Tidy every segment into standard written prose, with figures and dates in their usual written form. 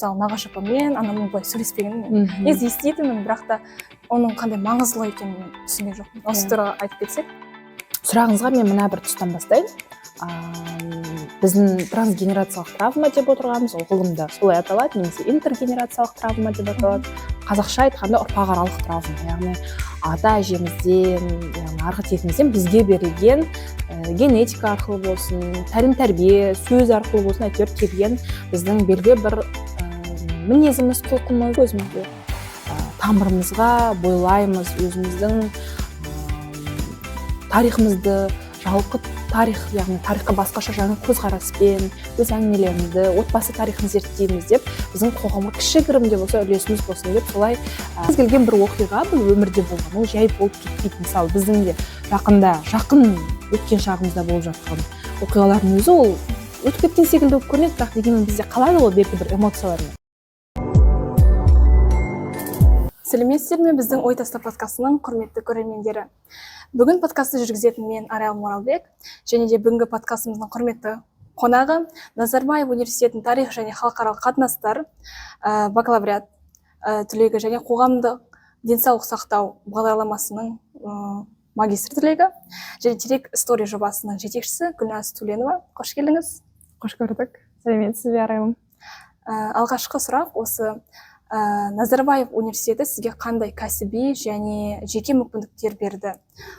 Мысалы, нағашы апаммен, анаммен былай сөйлеспегенмін мен. Негізі еститінмін, бірақ та оның қандай маңыздылық екенін мен түсінген жоқпын. Осы туралы айтып кетсек. Сұрағыңызға мен мына бір тұстан бастайын. Біздің трансгенерациялық травма деп отырғанымыз, ол ғылымда солай аталады немесе интергенерациялық травма деп аталады. Қазақша айтқанда, ұрпақаралық травма, яғни ата әжемізден, яғни арғы тегімізден бізге берілген, генетика арқылы болсын, тәлім тәрбие, сөз арқылы болсын, әйтеуір келген біздің белгілі бір мінезіміз, құлқымыз. Өзімізге, тамырымызға бойлаймыз, өзіміздің тарихымызды, жалпы тарих, яғни тарихқа басқаша, жаңа көзқараспен өз әңгімелерімізді, отбасы тарихын зерттейміз деп, біздің қоғамға кішігірім де болса үлесіміз болсын деп солай. Кез келген бір оқиға, бұл өмірде болған, ол жай болып кетпейді. Мысалы, біздің де жақында, жақын өткен шағымызда болып жатқан оқиғалардың өзі ол өтіп кеткен секілді болып көрінеді, бірақ дегенмен бізде қалады ғой белгілі бір эмоциялармен. Сәлеметсіздер ме, біздің «Ой таста» подкастының құрметті көрермендері! Бүгін подкастты жүргізетін мен, Арайлым Оралбек, және де бүгінгі подкастымыздың құрметті қонағы Назарбаев университетінің тарих және халықаралық қатынастар бакалавриат түлегі және қоғамдық денсаулық сақтау бағдарламасының магистр түлегі және «Терек Story» жобасының жетекшісі Гүлназ Төленова. Қош келдіңіз! Қош көрдік! Сәлеметсіз бе, Арайлым! Алғашқы сұрақ осы: Назарбаев университеті сізге қандай кәсіби және жеке мүмкіндіктер берді?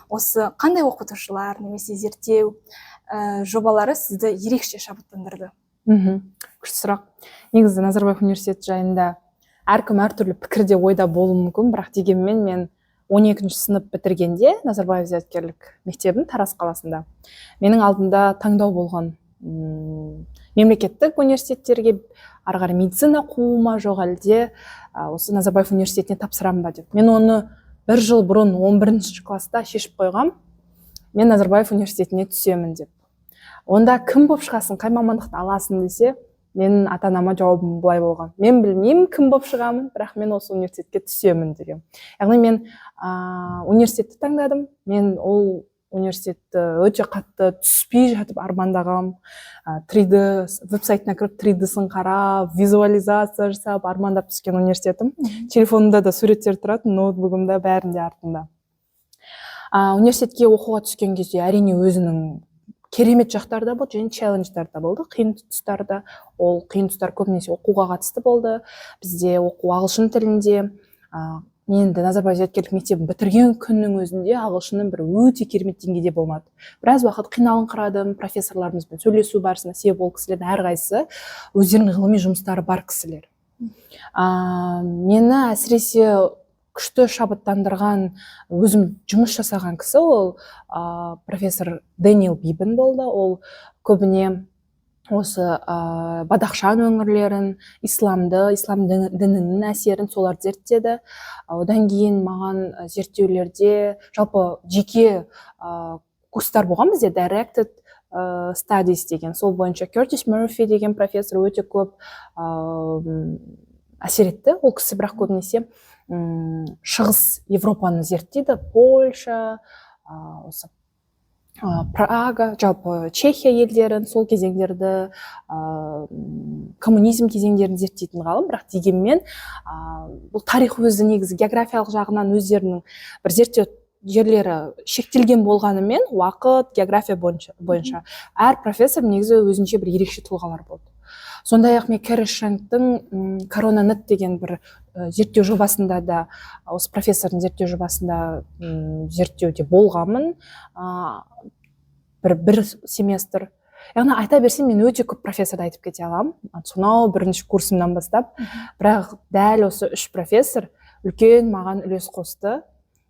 Осы қандай оқытушылар немесе зерттеу жобалары сізді ерекше шабыттандырды? Күшті сұрақ. Негізі, Назарбаев университеті жайында әркім әртүрлі пікірде, ойда болуы мүмкін, бірақ дегенмен мен 12 сынып бітіргенде Назарбаев зияткерлік мектебін Тараз қаласында, менің алдымда таңдау болған: мемлекеттік университеттерге ары қарай медицина қуу ма, жоқ әлде осы Назарбаев университетіне тапсырамын ба деп. Мен оны бір жыл бұрын, 11 класста шешіп қойғам, мен Назарбаев университетіне түсемін деп. Онда кім болып шығасың, қай мамандықты аласың десе, менің ата анама жауабым былай болған: мен білмеймін кім болып шығамын, бірақ мен осы университетке түсемін деген. Яғни мен университетті таңдадым. Мен ол университетті өте қатты түспей жатып армандағам, 3D веб сайтына кіріп, 3D-сын қарап, визуализация жасап, армандап түскен университетім. Телефонымда да суреттер тұратын, ноутбугымда, бәрінде артында. Университетке оқуға түскен кезде, әрине, өзінің керемет жақтары да болды және челлендждар да болды, қиын тұстары да. Ол қиын тұстар көбінесе оқуға қатысты болды. Бізде оқу ағылшын тілінде. Мен енді Назарбаев зияткерлік мектебін бітірген күннің өзінде ағылшыным бір өте керемет деңгейде болмады. Біраз уақыт қиналыңқырадым профессорларымызбен сөйлесу барысында, себебі ол кісілердің әрқайсысы өздерінің ғылыми жұмыстары бар кісілер. Мені әсіресе күшті шабыттандырған, өзім жұмыс жасаған кісі ол профессор Дэниел Бибен болды. Ол көбіне осы Бадахшан өңірлерін, исламды, ислам дінінің әсерін, соларды зерттеді. Одан кейін маған зерттеулерде, жалпы жеке курстар болған бізде, directed studies деген, сол бойынша Кертис Мерфи деген профессор өте көп әсер етті. Ол кісі бірақ көбінесе Шығыс Европаны зерттейді: Польша, осы Прага, жалпы Чехия елдерін, сол кезеңдерді, коммунизм кезеңдерін зерттейтін ғалым. Бірақ дегенмен бұл тарих өзі негізі географиялық жағынан өздерінің бір зерттеу жерлері шектелген болғанымен, уақыт, география бойынша әр профессор негізі өзінше бір ерекше тұлғалар болды. Сондай ақ мен Кэрри Шенктің Коронанет деген бір зерттеу жобасында да, осы профессордың зерттеу жобасында зерттеуде болғанмын бір семестр. Яғни айта берсем, мен өте көп профессорды айтып кете аламын, сонау бірінші курсымнан бастап. Бірақ дәл осы үш профессор үлкен маған үлес қосты.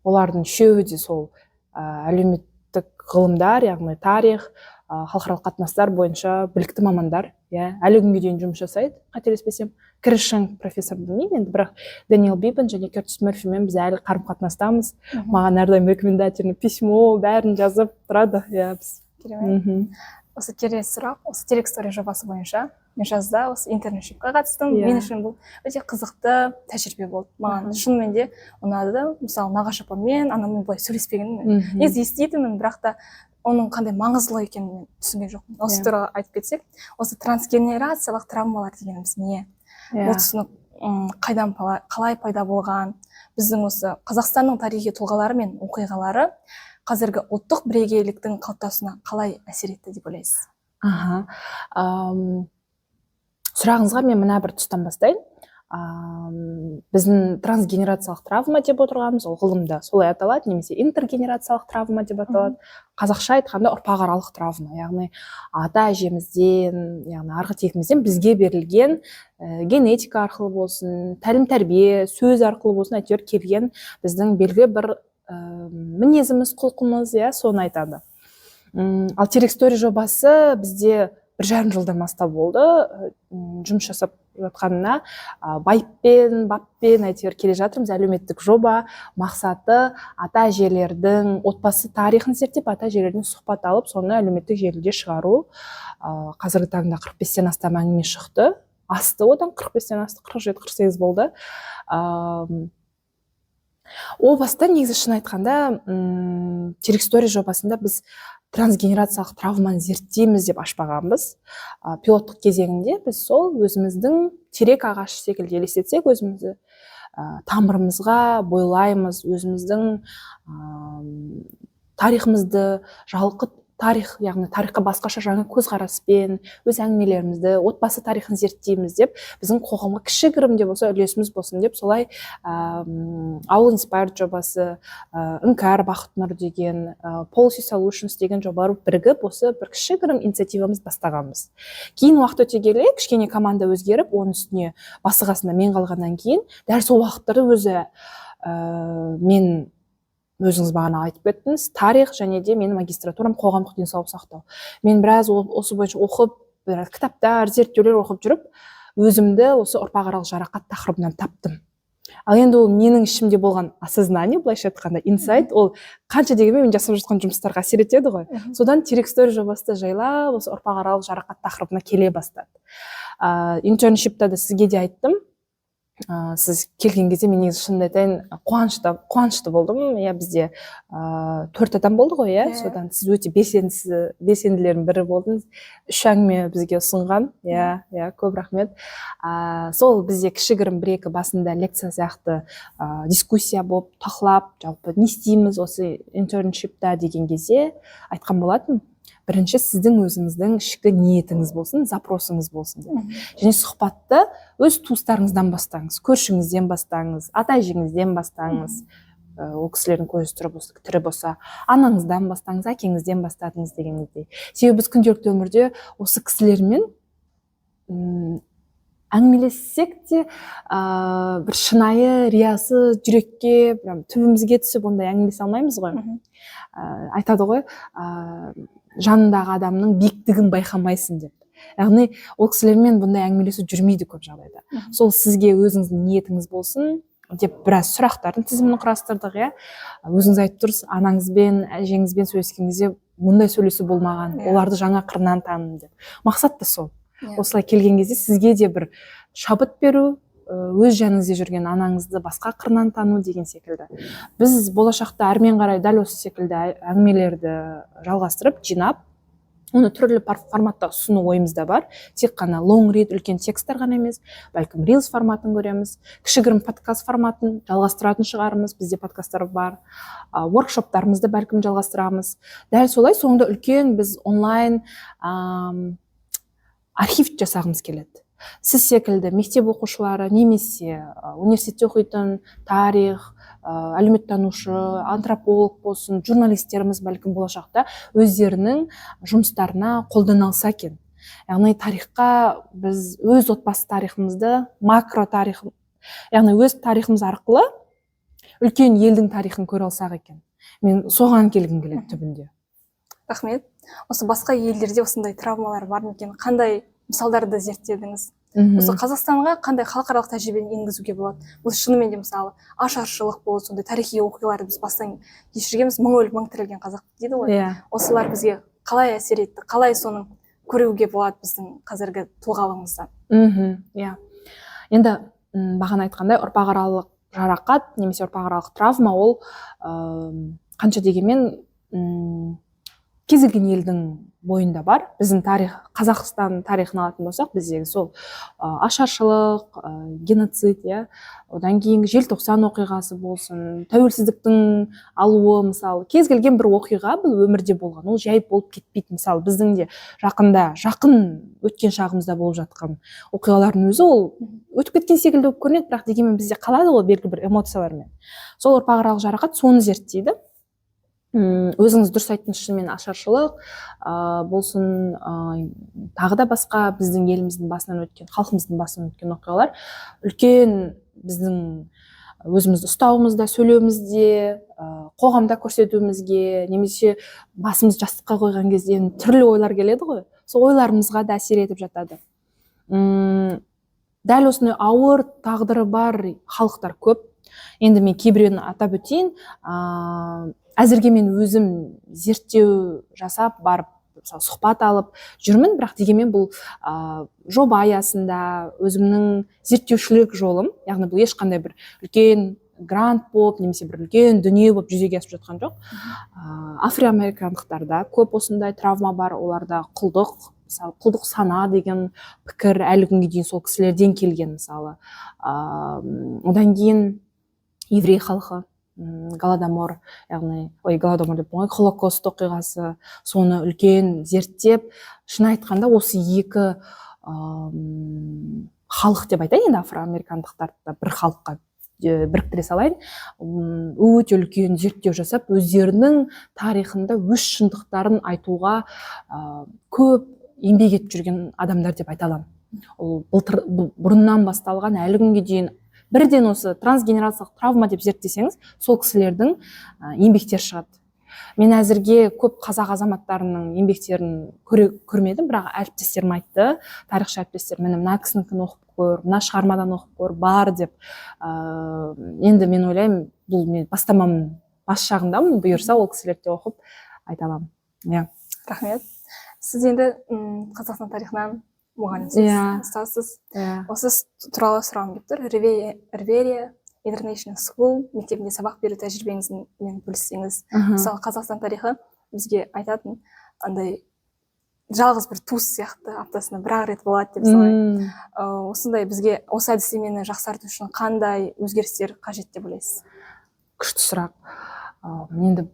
Олардың үшеуі де сол әлеуметтік ғылымдар, яғни тарих, халықаралық қатынастар бойынша білікті мамандар, иә, әлі күнге дейін жұмыс жасайды. Қателеспесем, Кэрри Шенк профессор білмеймін енді, бірақ Дэниел Бибен және Кертис Мерфимен біз әлі қарым қатынастамыз. Маған әрдайым рекомендательный письмо, бәрін жазып тұрады, иә, біз. Керемет! Осы келесі сұрақ: осы «Терек Story» жобасы бойынша мен жазда осы internship қа қатыстым. Мен үшін бұл өте қызықты тәжірибе болды. Маған шынымен де ұнады. Мысалы, нағашы апаммен, анаммен былай сөйлеспегенмін мен. Негізі еститінмін, бірақ та оның қандай маңыздылық екенін мен түсінген жоқпын. Осы туралы айтып кетсек, осы трансгенерациялық травмалар дегеніміз не? Бұл түсінік қайдан қалай пайда болған? Біздің осы Қазақстанның тарихи тұлғалары мен оқиғалары қазіргі ұлттық бірегейліктің қалыптасуына қалай әсер етті деп ойлайсыз? Аха. Сұрағыңызға мен мына бір тұстан бастайын. Біздің трансгенерациялық травма деп отырғанымыз, ол ғылымда солай аталады немесе интергенерациялық травма деп аталады. Қазақша айтқанда, ұрпақаралық травма, яғни ата әжемізден, яғни арғы тегімізден бізге берілген, генетика арқылы болсын, тәлім тәрбие, сөз арқылы болсын, әйтеуір келген біздің белгілі бір мінезіміз, құлқымыз, иә, соны айтады. Ал Терек Story жобасы бізде 1,5 жылдан астам болды жұмыс жасап жатқанына, байыппен, баппен әйтеуір келе жатырмыз. Әлеуметтік жоба, мақсаты ата әжелердің отбасы тарихын зерттеп, ата әжелерден сұхбат алып, соны әлеуметтік желіде шығару. Қазіргі таңда 45-тен астам әңгіме шықты, асты одан, 45-тен асты, 47, 48 болды. О баста, негізі, шын айтқанда, Терек Story жобасында біз трансгенерациялық травманы зерттейміз деп ашпағанбыз. Пилоттық кезеңінде біз сол өзіміздің терек ағашы секілді елестетсек өзімізді, тамырымызға бойлаймыз, өзіміздің тарихымызды, жалқы тарих, яғни тарихқа басқаша, жаңа көзқараспен өз әңгімелерімізді, отбасы тарихын зерттейміз деп, біздің қоғамға кішігірім де болса үлесіміз болсын деп, солай Ауыл Inspired жобасы, Іңкәр Бақытнұр деген, Policy Solutions деген жобалар бірігіп, осы бір кішігірім инициативамыз бастағанбыз. Кейін уақыт өте келе кішкене команда өзгеріп, оның үстіне басы қасында мен қалғаннан кейін, дәл сол уақыттарда өзі мен, өзіңіз бағана айтып кеттіңіз, тарих және де менің магистратурам қоғамдық денсаулық сақтау. Мен біраз осы бойынша оқып, біраз кітаптар, зерттеулер оқып жүріп, өзімді осы ұрпақаралық жарақат тақырыбынан таптым. Ал енді ол менің ішімде болған осознание, былайша айтқанда, инсайт, ол қанша дегенмен мен жасап жатқан жұмыстарға әсер етеді ғой. Содан Терек Story жобасы да жайлап осы ұрпақаралық жарақат тақырыбына келе бастады. Internship та да сізге де айттым, сіз келген кезде мен негізі, шынымды айтайын, қуанышты болдым, иә. Бізде төрт адам болды ғой, иә? Иә. Содан сіз өте белсенділердің бірі болдыңыз, үш әңгіме бізге ұсынған, иә, көп рахмет. Сол бізде кішігірім бір екі басында лекция сияқты дискуссия болып, талқылап, жалпы не істейміз осы internship та деген кезде айтқан болатын: бірінші сіздің өзіңіздің ішкі ниетіңіз болсын, запросыңыз болсын деп. Және сұхбатты өз туыстарыңыздан бастаңыз, көршіңізден бастаңыз, ата әжеңізден бастаңыз. Ол кісілердің көзі тірі болса, анаңыздан бастаңыз, әкеңізден бастадыңыз дегеніңіздей. Себебі біз күнделікті өмірде осы кісілермен әңгімелессек те, бір шынайы, риясыз, жүрекке, прям түбімізге түсіп ондай әңгімелесе алмаймыз ғой. Айтады ғой, жанындағы адамның биіктігін байқамайсың деп. Яғни ол кісілермен бұндай әңгімелесу жүрмейді көп жағдайда. Сол сізге өзіңіздің ниетіңіз болсын деп, біраз сұрақтардың тізімін құрастырдық, иә. Өзіңіз айтып тұрсыз, анаңызбен, әжеңізбен сөйлескен кезде мұндай сөйлесу болмаған, оларды жаңа қырынан таныдым деп. Мақсат та сол. Осылай келген кезде сізге де бір шабыт беру, өз жаныңызда жүрген анаңызды басқа қырынан тану деген секілді. Біз болашақта әрмен қарай дәл осы секілді әңгімелерді жалғастырып, жинап, оны түрлі форматта ұсыну ойымызда бар. Тек қана long read, үлкен тексттер ғана емес, бәлкім, reels форматын көреміз, кішігірім подкаст форматын жалғастыратын шығармыз, бізде подкасттар бар, воркшоптарымызды бәлкім жалғастырамыз. Дәл солай соңында үлкен біз онлайн архив жасағымыз келеді. Сіз секілді мектеп оқушылары немесе университетте оқитын тарих, әлеуметтанушы, антрополог болсын, журналистеріміз бәлкім болашақта өздерінің жұмыстарына қолдана алса екен. Яғни тарихқа біз өз отбасы тарихымызды, макро тарих, яғни өз тарихымыз арқылы үлкен елдің тарихын көре алсақ екен. Мен соған келгім келеді түбінде. Рахмет. Осы басқа елдерде осындай травмалар бар ма екен? Қандай мысалдарды зерттедіңіз? Осы Қазақстанға қандай халықаралық тәжірибені енгізуге болады? Бұл шынымен де, мысалы, ашаршылық болды, сондай тарихи оқиғаларды біз бастан кешіргенбіз. Мың өліп, мың тірілген қазақ дейді ғой. Осылар бізге қалай әсер етті? Қалай соны көруге болады біздің қазіргі тұлғалығымызда? Иә, енді бағана айтқандай, ұрпақаралық жарақат немесе ұрпақаралық травма ол қанша дегенмен Кез келген елдің бойында бар. Біздің тарих, Қазақстан тарихын алатын болсақ, біздегі сол ашаршылық, геноцид, иә, одан кейінгі Желтоқсан оқиғасы болсын, тәуелсіздіктің алуы, мысалы, кез келген бір оқиға, бұл өмірде болған, ол жай болып кетпейді. Мысалы, біздің де жақында, жақын өткен шағымызда болып жатқан оқиғалардың өзі ол өтіп кеткен секілді болып көрінеді, бірақ дегенмен бізде қалады ғой белгілі бір эмоциялармен. Сол ұрпақаралық жарақат соны зерттейді. Өзіңіз дұрыс айттыңыз, шынымен ашаршылық болсын, тағы да басқа біздің еліміздің басынан өткен, халқымыздың басынан өткен оқиғалар үлкен біздің өзімізді ұстауымызда, сөйлеуімізде, қоғамда көрсетуімізге немесе басымызды жастыққа қойған кезде түрлі ойлар келеді ғой, сол ойларымызға да әсер етіп жатады. Дәл осындай ауыр тағдыры бар халықтар көп. Енді мен кейбіреуін атап өтейін. Әзірге мен өзім зерттеу жасап барып, мысалы, сұхбат алып жүрмін, бірақ дегенмен бұл жоба аясында өзімнің зерттеушілік жолым, яғни бұл ешқандай бір үлкен грант болып немесе бір үлкен дүние болып жүзеге асып жатқан жоқ. Афроамерикандықтарда көп осындай травма бар, оларда құлдық, мысалы, құлдық сана деген пікір әлі күнге дейін сол кісілерден келген, мысалы. Одан кейін еврей халқы, Голодомор, яғни, ой, Голодомор деп ғой, Холокост оқиғасы, соны үлкен зерттеп, шын айтқанда, осы екі халық деп айтайын, енді афроамерикандықтарды да бір халыққа біріктіре салайын, өте үлкен зерттеу жасап, өздерінің тарихында өз шындықтарын айтуға көп еңбек етіп жүрген адамдар деп айта аламын. Ол былтыр, бұрыннан басталған, әлі күнге дейін бірден осы трансгенерациялық травма деп зерттесеңіз, сол кісілердің еңбектері шығады. Мен әзірге көп қазақ азаматтарының еңбектерін көрмедім, бірақ әріптестерім айтты, тарихшы әріптестерім, міне, мына кісінікін оқып көр, мына шығармадан оқып көр, бар деп. Енді мен ойлаймын, бұл мен бастамамның бас жағындамын, бұйырса, ол кісілерді де оқып айта аламын, иә. Рахмет. Сіз енді Қазақстан тарихынан мұғалімсіз, ұстазсыз. Осы туралы сұрағым келіп тұр. Riviera International School мектебінде сабақ беру тәжірибеңізбен бөліссеңіз. Мысалы, Қазақстан тарихы бізге айтатын андай жалғыз бір туыс сияқты, аптасына бір ақ рет болады деп солай. Осындай бізге осы әдістемені жақсарту үшін қандай өзгерістер қажет деп ойлайсыз? Күшті сұрақ. Енді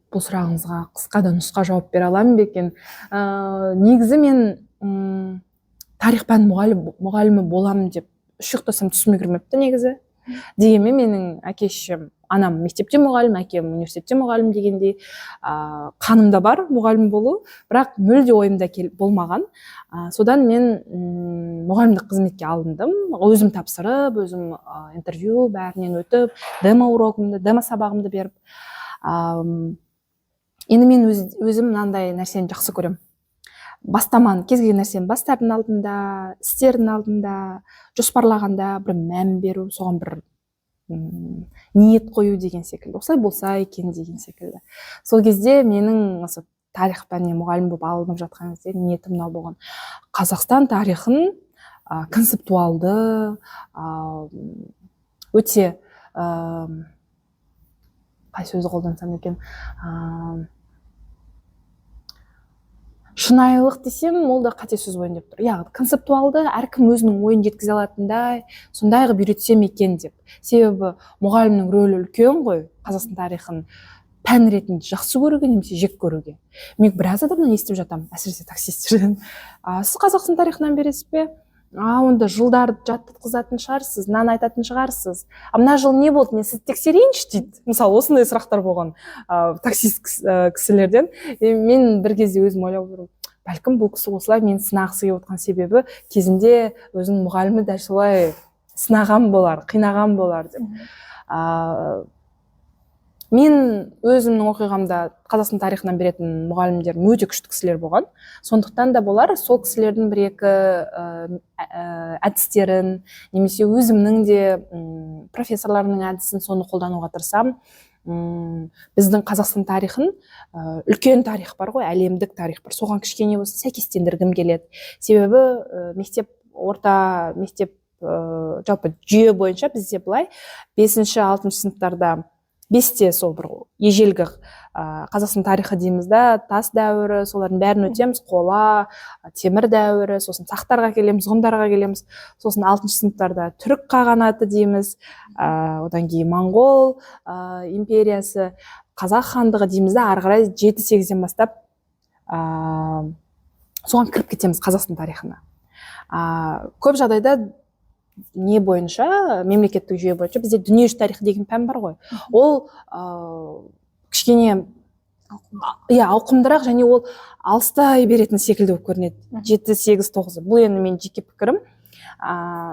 бұл сұрағыңызға қысқа да нұсқа жауап бере аламын ба екен? Негізі мен тарих пәні мұғалімі боламын деп үш ұйықтасам түсіме кірмепті негізі. Дегенмен менің әке шешем, анам мектепте мұғалім, әкем университетте мұғалім дегендей, қанымда бар мұғалім болу, бірақ мүлде ойымда болмаған. Содан мен мұғалімдік қызметке алындым, өзім тапсырып, өзім интервью бәрінен өтіп, демо урогымды, демо сабағымды беріп. Енді мен өзім мынандай нәрсені жақсы көремін: бастаманы, кез келген нәрсені бастардың алдында, істердің алдында, жоспарлағанда бір мән беру, соған бір ниет қою деген секілді, осылай болса екен деген секілді. Сол кезде менің осы тарих пәнінен мұғалім болып алынып жатқан кезде ниетім мынау болған: Қазақстан тарихын концептуалды, өте қай сөзді қолдансам екен, шынайылық десем, ол да қате сөз болайын деп тұр, иә, концептуалды, әркім өзінің ойын жеткізе алатындай, сондай қылып үйретсем екен деп. Себебі мұғалімнің рөлі үлкен ғой Қазақстан тарихын пән ретінде жақсы көруге немесе жек көруге. Мен біраз адамнан естіп жатамын, әсіресе таксистерден: «А, сіз Қазақстан тарихынан бересіз бе? А, онда жылдарды жаттатқызатын шығарсыз, мынаны айтатын шығарсыз, а мына жыл не болды, мен сізді тексерейінші», — дейді. Мысалы, осындай сұрақтар болған таксист кісілерден. И мен бір кезде өзім ойлап отырмын: бәлкім, бұл кісі осылай мені сынағысы келіп отқан себебі кезінде өзінің мұғалімі дәл солай сынаған болар, қинаған болар деп. Мен өзімнің оқиғамда Қазақстан тарихынан беретін мұғалімдерім өте күшті кісілер болған, сондықтан да болар, сол кісілердің бір екі әдістерін немесе өзімнің де профессорларымның әдісін, соны қолдануға тырысамын. Біздің Қазақстан тарихын, үлкен тарих бар ғой, әлемдік тарих бар, соған кішкене болса сәйкестендіргім келеді. Себебі мектеп, орта мектеп, жалпы жүйе бойынша бізде былай: бесінші, алтыншы сыныптарда 5-те сол бір ежелгі Қазақстан тарихы дейміз да, тас дәуірі, солардың бәрін өтеміз, қола, темір дәуірі, сосын сақтарға келеміз, ғұндарға келеміз, сосын 6 сыныптарда түрік қағанаты дейміз, одан кейін моңғол империясы, қазақ хандығы дейміз да, ары қарай 7-8-ден бастап соған кіріп кетеміз, Қазақстан тарихына. Көп жағдайда не бойынша, мемлекеттік жүйе бойынша бізде дүниежүзі тарихы деген пән бар ғой. Ол кішкене, иә, ауқымдырақ және ол алыстай беретін секілді болып көрінеді. 7, 8, 9. Бұл енді менің жеке пікірім.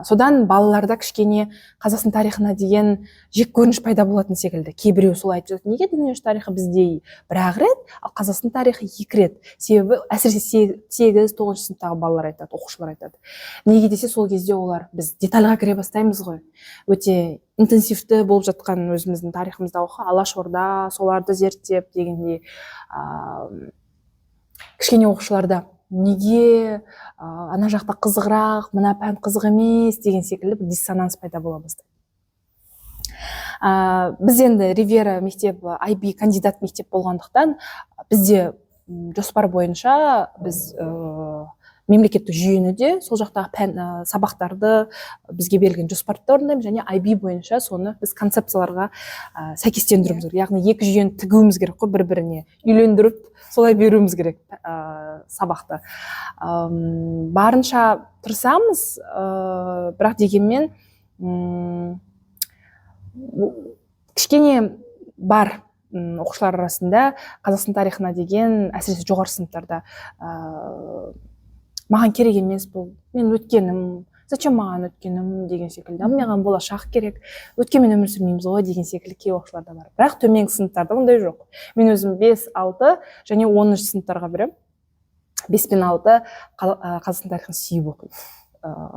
Содан балаларда кішкене Қазақстан тарихына деген жек көрініш пайда болатын секілді. Кейбіреу солай айтып жатады: неге дүниежүзі тарихы бізде бір ақ рет, ал Қазақстан тарихы екі рет? Себебі әсіресе 8-9 сыныптағы балалар айтады, оқушылар айтады. Неге десе, сол кезде олар, біз детальға кіре бастаймыз ғой, өте интенсивті болып жатқан өзіміздің тарихымызда оқы, Алаш Орда, соларды зерттеп дегендей, кішкене оқушыларда неге ана жақта қызығырақ, мына пән қызық емес деген секілді бір диссонанс пайда бола бастайды. Біз енді Ривьера мектебі IB кандидат мектеп болғандықтан, бізде жоспар бойынша біз мемлекеттік жүйені де, сол жақтағы пән, сабақтарды, бізге берілген жоспарды да орындаймыз және IB бойынша соны біз концепцияларға сәйкестендіруіміз керек, яғни екі жүйені тігуіміз керек қой, бір біріне үйлендіріп, солай беруіміз керек сабақты. Барынша тырысамыз, бірақ дегенмен кішкене бар оқушылар арасында Қазақстан тарихына деген, әсіресе жоғары сыныптарда, маған керек емес бұл, мен өткенім, зачем маған өткенім деген секілді, маған болашақ керек, өткенмен өмір сүрмейміз ғой деген секілді кей оқушыларда бар. Бірақ төменгі сыныптарда ондай жоқ. Мен өзім 5, 6 және 10-сыныптарға беремін. 5 пен 6 Қазақстан тарихын сүйіп оқиды.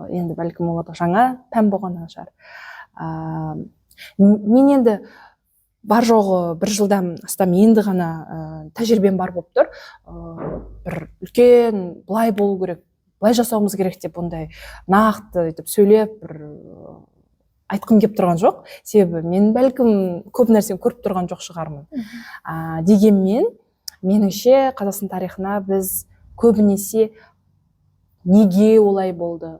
Енді бәлкім, оларға жаңа пән болғаннан шығар. Мен енді бар жоғы бір жылдан астам енді ғана тәжірибем бар болып тұр. Бір үлкен былай болу керек, былай жасауымыз керек деп ондай нақты өйтіп сөйлеп бір айтқым келіп тұрған жоқ, себебі мен бәлкім көп нәрсені көріп тұрған жоқ шығармын. Дегенмен меніңше, Қазақстан тарихына біз көбінесе неге олай болды,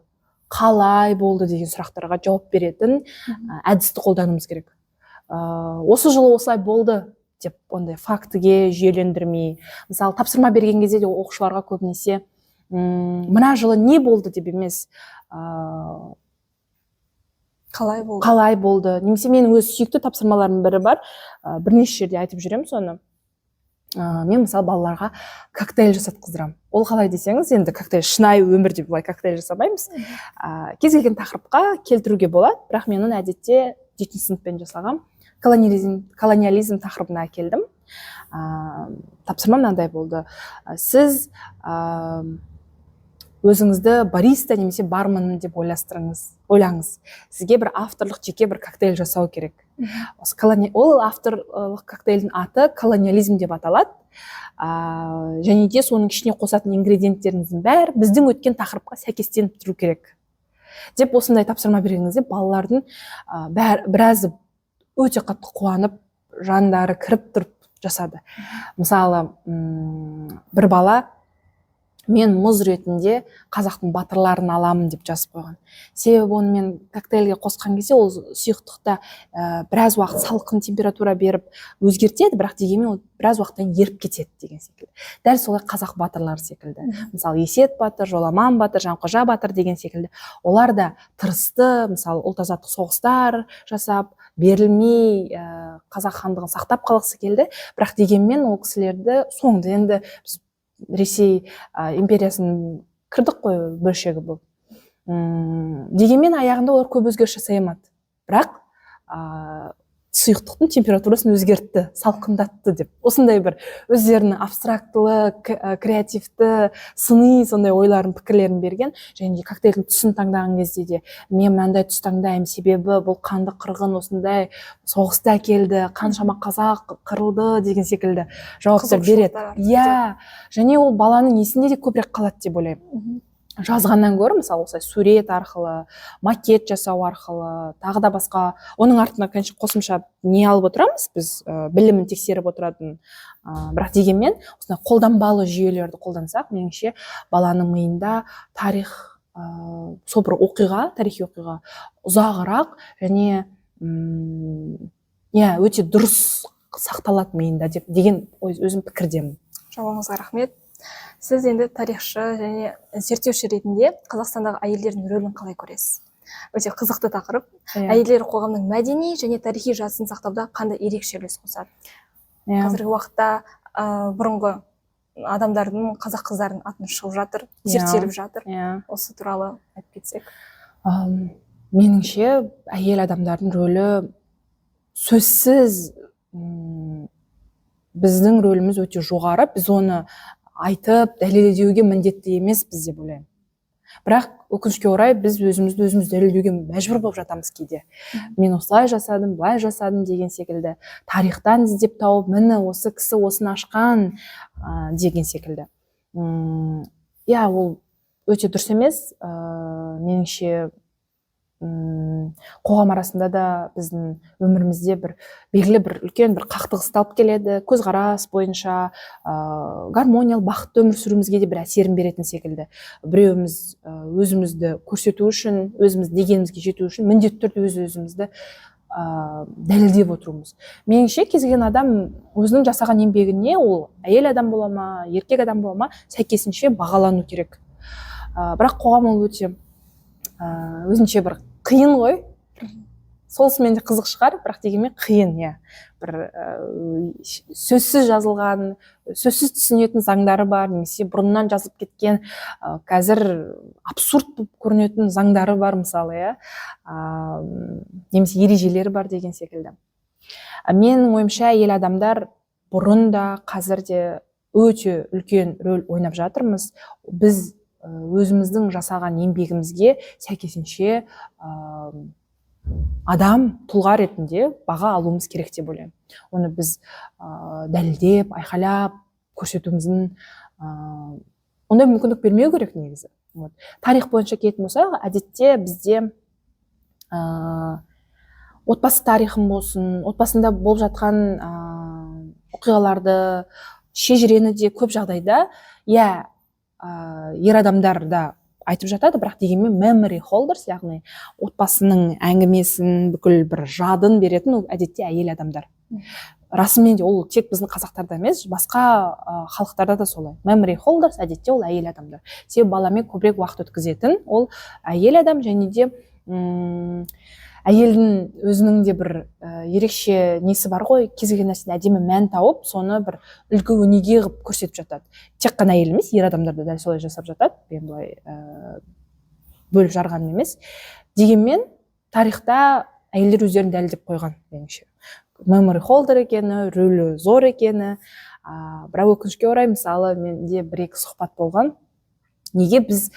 қалай болды деген сұрақтарға жауап беретін әдісті қолдануымыз керек. Осы жылы осылай болды деп ондай фактіге жүйелендірмей, мысалы, тапсырма берген кезде де оқушыларға көбінесе мына жылы не болды деп емес, Қалай болды? Қалай болды. Немесе менің өз сүйікті тапсырмаларымның бірі бар, бірнеше жерде айтып жүремін соны. Мен, мысалы, балаларға коктейль жасатқыздырамын. Ол қалай десеңіз, енді коктейль шынайы өмірде былай коктейль жасамаймыз, кез келген тақырыпқа келтіруге болады, бірақ мен оны әдетте жетінші сыныппен жасағам, колониализм тақырыбына әкелдім. Тапсырма мынандай болды: сіз өзіңізді бариста немесе бармен деп ойластырыңыз, ойлаңыз, сізге бір авторлық жеке бір коктейль жасау керек. Осы ол авторлық коктейльдің аты колониализм деп аталады, және де соның ішіне қосатын ингредиенттеріңіздің бәрі біздің өткен тақырыпқа сәйкестеніп тұру керек деп осындай тапсырма берген кезде балалардың біразы өте қатты қуанып, жандары кіріп тұрып жасады. Мысалы, бір бала мен мұз ретінде қазақтың батырларын аламын деп жазып қойған, себебі оны мен коктейльге қосқан кезде ол сұйықтықта біраз уақыт салқын температура беріп өзгертеді, бірақ дегенмен ол біраз уақыттан еріп кетеді деген секілді. Дәл солай қазақ батырлары секілді, мысалы, Есет батыр, Жоламан батыр, Жанқожа батыр деген секілді, олар да тырысты, мысалы, ұлт азаттық соғыстар жасап, берілмей, қазақ хандығын сақтап қалғысы келді. Бірақ дегенмен ол кісілерді соңында енді біз Ресей империясын кірдік қой, бөлшегі болып. Дегенмен аяғында олар көп өзгеріс жасай алмады, бірақ сұйықтықтың температурасын өзгертті, салқындатты деп осындай бір өздерінің абстрактылы, креативті, сыни сондай ойларын, пікірлерін берген. Және де коктейльдің түсін таңдаған кезде де мен мынандай түс таңдаймын, себебі бұл қанды қырғын, осындай соғысты әкелді, қаншама қазақ қырылды деген секілді жауаптар береді. Қызығушылықтар артып. Иә, және ол баланың есінде де көбірек қалады деп ойлаймын. Жазғаннан гөрі, мысалы, осылай сурет арқылы, макет жасау арқылы, тағы да басқа, оның артына, конечно, қосымша не алып отырамыз біз, білімін тексеріп отыратын, бірақ дегенмен осындай қолданбалы жүйелерді қолдансақ, меніңше, баланың миында тарих, сол бір оқиға, тарихи оқиға ұзағырақ және иә, өте дұрыс сақталады миында деп деген өзім пікірдемін. Жауабыңызға рахмет. Сіз енді тарихшы және зерттеуші ретінде Қазақстандағы әйелдердің рөлін қалай көресіз? Өте қызықты тақырып. Әйелдер қоғамның мәдени және тарихи жадысын сақтауда қандай ерекше үлес қосады? Қазіргі уақытта бұрынғы адамдардың, қазақ қыздарының атын шығып жатыр, зерттеліп жатыр. Осы туралы айтып кетсек. Меніңше, әйел адамдардың рөлі сөзсіз, біздің рөліміз өте жоғары. Біз оны айтып дәлелдеуге міндетті емеспіз деп ойлаймын, бірақ өкінішке орай, біз өзімізді өзіміз дәлелдеуге мәжбүр болып жатамыз кейде. Мен осылай жасадым, былай жасадым деген секілді, тарихтан іздеп тауып, міне, осы кісі осыны ашқан деген секілді. Иә, ол өте дұрыс емес. Меніңше, қоғам арасында да, біздің өмірімізде бір белгілі бір үлкен бір қақтығысты алып келеді. Көзқарас бойынша гармониялы, бақытты өмір сүруімізге де бір әсерін беретін секілді. Біреуіміз өзімізді көрсету үшін, өзіміз дегенімізге жету үшін міндетті түрде өз өзімізді дәлелдеп отыруымыз. Меніңше, кез келген адам өзінің жасаған еңбегіне, ол әйел адам бола ма, еркек адам бола ма, сәйкесінше бағалану керек. Бірақ қоғам ол өте өзінше бір қиын ғой. Сонысымен де қызық шығар, бірақ дегенмен қиын, иә. Бір сөзсіз жазылған, сөзсіз түсінетін заңдары бар немесе бұрыннан жазып кеткен, қазір абсурд болып көрінетін заңдары бар, мысалы, иә, немесе ережелері бар деген секілді. Менің ойымша, әйел адамдар бұрын да, қазір де өте үлкен рөл ойнап жатырмыз. Біз өзіміздің жасаған еңбегімізге сәйкесінше адам тұлға ретінде баға алуымыз керек деп ойлаймын. Оны біз дәлелдеп, айқайлап көрсетуіміздің ондай мүмкіндік бермеу керек негізі. Вот. Тарих бойынша келетін болсақ, әдетте бізде отбасы тарихын болсын, отбасында болып жатқан оқиғаларды, шежірені де көп жағдайда, иә, ер адамдар да айтып жатады, бірақ дегенмен memory holders, яғни отбасының әңгімесін, бүкіл бір жадын беретін ол әдетте әйел адамдар. Расымен де, ол тек біздің қазақтарда емес, басқа халықтарда да солай. Memory holders әдетте ол әйел адамдар, себебі баламен көбірек уақыт өткізетін ол әйел адам. Және де әйелдің өзінің де бір ерекше несі бар ғой, кез келген нәрседен әдемі мән тауып, соны бір үлгі өнеге қылып көрсетіп жатады. Тек қана әйел емес, ер адамдар да дәл солай жасап жатады, мен былай бөліп жарғаным емес. Дегенмен тарихта әйелдер өздерін дәлелдеп қойған, меніңше, memory holder екені, рөлі зор екені. Бірақ өкінішке орай, мысалы, менде бір екі сұхбат болған: неге біз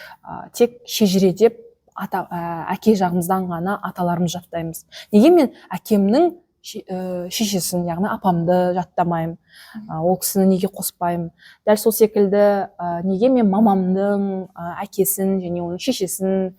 тек шежіре деп ата, әке жағымыздан ғана аталарымызды жаттаймыз, неге мен әкемнің шешесін, яғни апамды жаттамаймын, ол кісіні неге қоспаймын? Дәл сол секілді, неге мен мамамның әкесін және оның шешесін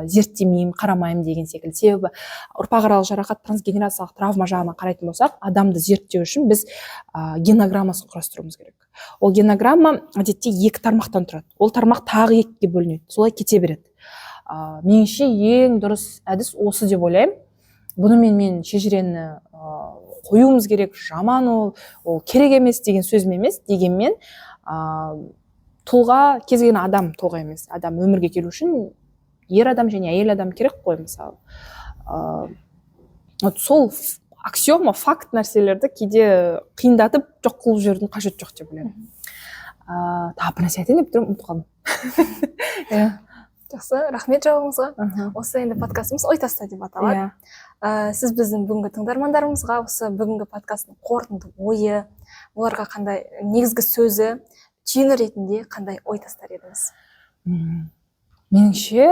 зерттемеймін, қарамаймын деген секілді. Себебі ұрпақаралық жарақат, трансгенерациялық травма жағынан қарайтын болсақ, адамды зерттеу үшін біз генограммасын құрастыруымыз керек. Ол генограмма әдетте екі тармақтан тұрады, ол тармақ тағы екіге бөлінеді, солай кете береді. Меніңше, ең дұрыс әдіс осы деп ойлаймын. Бұнымен мен шежірені қоюымыз керек, жаман, ол керек емес деген сөзім емес. Дегенмен тұлға, кез келген адам, тұлға емес, адам өмірге келу үшін ер адам және әйел адам керек қой, мысалы. Вот сол аксиома, факт нәрселерді кейде қиындатып, жоқ қылып жіберудің қажеті жоқ деп ойлаймын. Тағы бір нәрсе айтайын деп тұрмын, ұмытып қалдым, иә. Жақсы, рахмет жауабыңызға. Осы енді подкастымыз «Ой таста» деп аталады. Сіз біздің бүгінгі тыңдармандарымызға осы бүгінгі подкасттың қорытынды ойы, оларға қандай негізгі сөзі, түйіні ретінде қандай ой тастар едіңіз? Меніңше,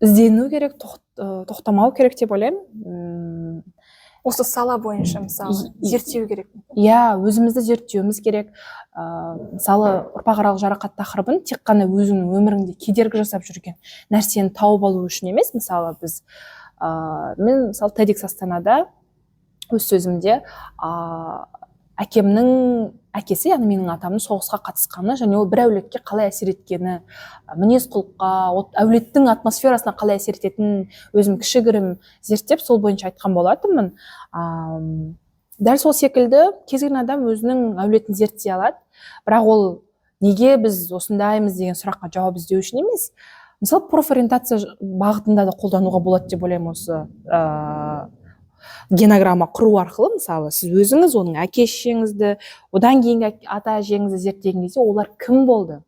іздену керек, тоқтамау керек деп ойлаймын. Осы сала бойынша, мысалы, зерттеу керек. Иә, өзімізді зерттеуіміз керек. Мысалы, ұрпақаралық жарақат тақырыбын тек қана өзіңнің өміріңде кедергі жасап жүрген нәрсені тауып алу үшін емес. Мысалы, біз мен, мысалы, TEDx Астанада өз сөзімде әкемнің әкесі, яғни менің атамның соғысқа қатысқаны және ол бір әулетке қалай әсер еткені, мінез құлыққа, әулеттің атмосферасына қалай әсер ететінін өзім кішігірім зерттеп, сол бойынша айтқан болатынмын. Дәл сол секілді кез келген адам өзінің әулетін зерттей алады, бірақ ол неге біз осындаймыз деген сұраққа жауап іздеу үшін емес. Мысалы, профориентация бағытында да қолдануға болады деп ойлаймын осы генограмма құру арқылы. Мысалы, сіз өзіңіз, оның әке шешеңізді, одан кейінгі ата әжеңізді зерттеген кезде, олар кім болды,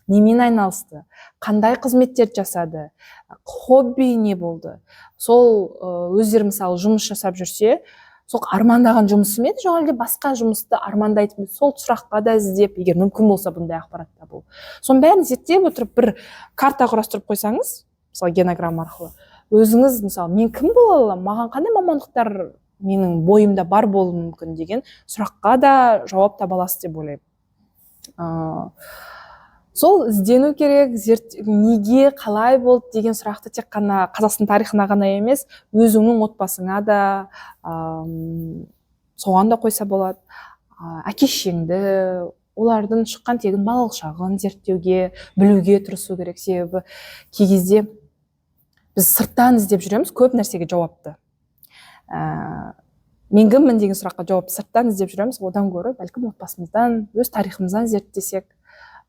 немен айналысты, қандай қызметтер жасады, хобби не болды, сол өздері, мысалы, жұмыс жасап жүрсе, сол армандаған жұмысы ма еді, жоқ әлде басқа жұмысты армандайтын ба? Сол сұраққа да іздеп, егер мүмкін болса бұндай ақпарат табу, соның бәрін зерттеп отырып, бір карта құрастырып қойсаңыз, мысалы, генограмма арқылы өзіңіз, мысалы, мен кім бола аламын, маған қандай мамандықтар менің бойымда бар болуы мүмкін деген сұраққа да жауап таба аласыз деп ойлаймын. Сол іздену керек, неге, қалай болды деген сұрақты тек қана Қазақстан тарихына ғана емес, өзіңнің отбасыңа да, соған да қойса болады. Әке шешеңді, олардың шыққан тегін, балалық шағын зерттеуге, білуге тырысу керек. Себебі кей кезде біз сырттан іздеп жүреміз көп нәрсеге жауапты. Мен кіммін деген сұраққа жауапты сырттан іздеп жүреміз. Одан гөрі, бәлкім, отбасымыздан, өз тарихымыздан зерттесек,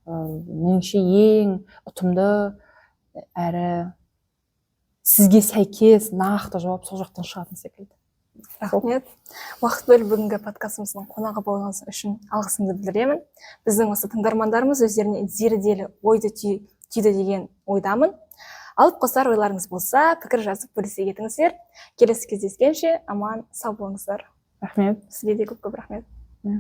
меніңше, ең ұтымды әрі сізге сәйкес нақты жауап сол жақтан шығатын секілді. Рахмет, уақыт бөліп, бүгінгі подкастымыздың қонағы болғаныңыз үшін алғысымды білдіремін. Біздің осы тыңдармандарымыз өздеріне зерделі ойды түйді деген ойдамын. Алып қосар ойларыңыз болса, пікір жазып, бөлісе кетіңіздер. Келесі кездескенше аман сау болыңыздар. Рахмет. Сізге де көп көп рахмет. Иә.